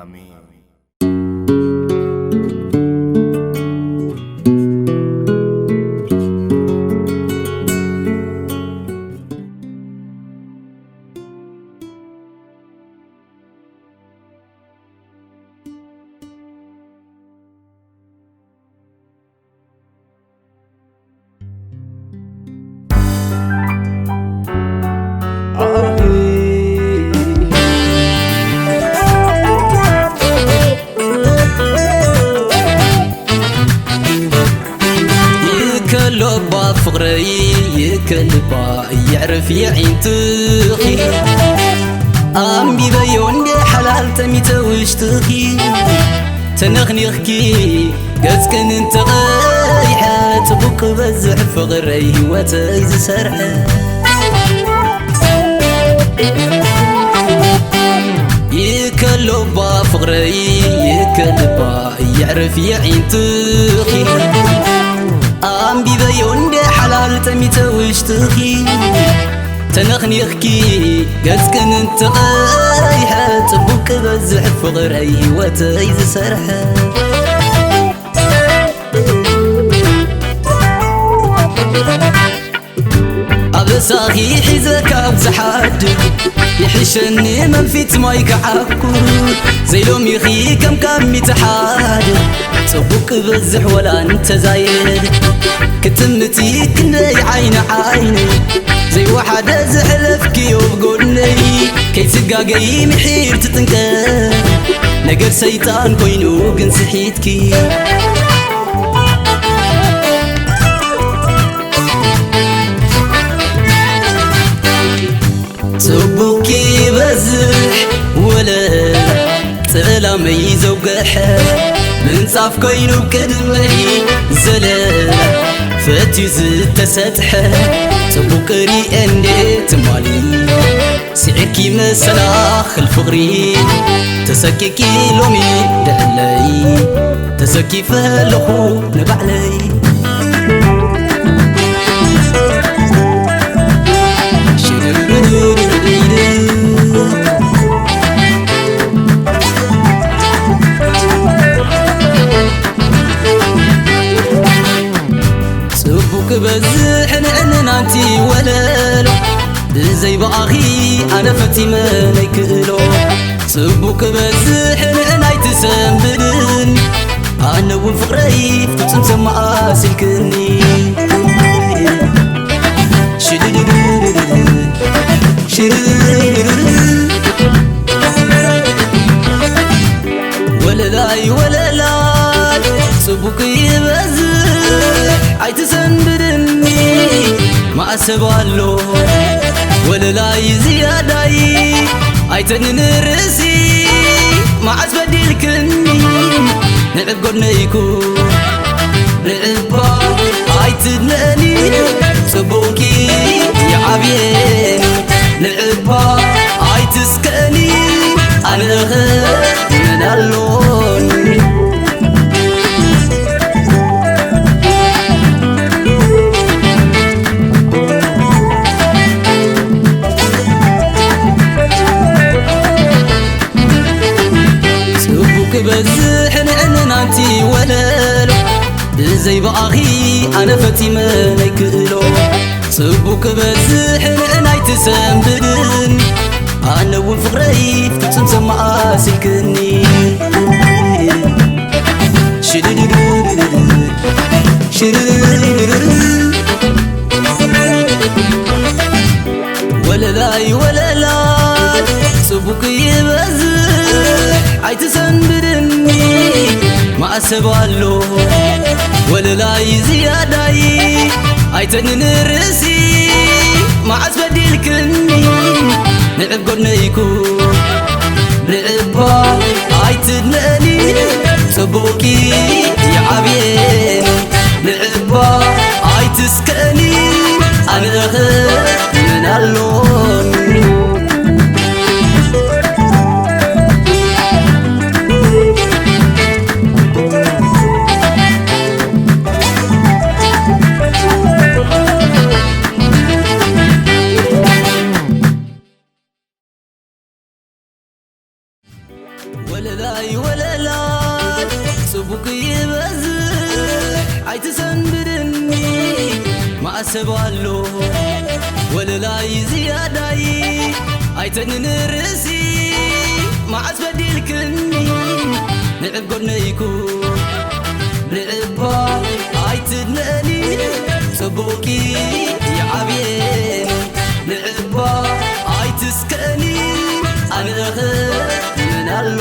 ኣሜን። ይከሎባ ፍቕረይ ይከልባ የዕርፍ የዒንትኺ ኣንቢበዮ እንደ ሓላል ጠሚተ ውሽጥኺ ተነኽኒኽኪ ገጽክን እንተቐይሐ ጽቡቕ ክበዝሕ ፍቕረይ ህይወተይ ዝሰርሐ ይከሎባ ፍቕረይ ይከልባ የዕርፍ የዒንትኺ ኣንቢበዮ እንደ ሓላል ጠሚተ ውሽጥኺ ተነኽኒኽኪ ገጽክን እንተቐይሐ ጽቡቕ ክበዝሕ ፍቕረይ ህይወተይ ዝሰርሐ ኣበሳኺ ሒዘ ካብ ዝሓድር ይሕሸኒ መንፊት ማይ ክዓኩ ዘይሎሚኺ ከም ካብ ሚትሓድር ጽቡቕ ክበዝሕ ወላ እንተዛየድ ክትምቲ ክንደይ ዓይኒ ዓይኒ ዘይወሓደ ዘሕለፍክዮ ብጎድነይ ከይትጋገይ ምሒር ትጥንቀ ነገር ሰይጣን ኮይኑ ግን ስሒትኪ ጽቡቕኪ ይበዝሕ ወለ ጸላመይ ዘውገሐ ምንጻፍ ኮይኑ ቅድመይ ዘለላ ፈትዩ ዝተሰጥሐ ጽቡቕ ሪኤ እንዴ ትማሊ ስዒርኪ መሰናኽል ፍቕሪ ተሰኪኪ ሎሚ ደለይ ተሰኪፈ ኣለኹ ንባዕለይ ጽቡቕ ክበዝሕ ንዕንናንቲ ወለሎ ብዘይ ብኣኺ ኣነ ፈጺመ ነይክእሎ ጽቡቕ ክበዝሕ ንዕናይ ትሰንብድን ኣነ እውን ፍቕረይ ፍጹም ሰማኣሲልክኒ ሽድድድድድድ ሽድድድድድድ ወለላይ ወለላይ ጽቡቕ ይበዝሕ ኣይትሰንብድኒ ማእሰብ ኣሎ ወለላይ ዝያዳይ ኣይተንን ርእሲ መዓስ በዲልክኒ ንዕብ ጎድነይኩ ንዕባ ኣይትድነኒ ጽቡቕኪ ይዓብየኒ ንዕባ ኣይትስከኒ ኣነኸ መን ኣሎኒ ጽቡቕ ክበዝሕ ንዕንናንቲ ወለሎ ብዘይ ብኣኺ ኣነ ፈጺመ ነይክእሎ ጽቡቕ ክበዝሕ ንዕናይ ትሰንብድኒ ኣነ እውን ፍቕረይ ፍጹም ሰማኣሲልክኒ ሽድድድድድድ ሽድድድድድ ወለላይ ወለላይ ጽቡቕ ይበዝሕ ኣይትሰንብድኒ ማእሰብ ኣሎ ወለላይ ዝያዳይ ኣይተንን ርእሲ መዓስ በዲልክኒ ንዕብ ጎድነይኩ ንዕባ ኣይትድነኒ ጽቡቕኪ ይዓብየኒ ንዕባ ኣይትስከኒ ኣነኸ መን ኣሎኒ ወለላይ ወለላይ ጽቡቅ ይበዝሕ ኣይትሰንብድኒ ማእሰብ ኣሎ ወለላይ ዝያዳይ ኣይተንን ርእሲ መዓስ በዲልክኒ ንዕብ ጎነይኩ ንዕባ ኣይትድነኒ ጽቡቂ ይዓብየኒ ንዕባ ኣይትስከኒ ኣነኸ መን ኣሎ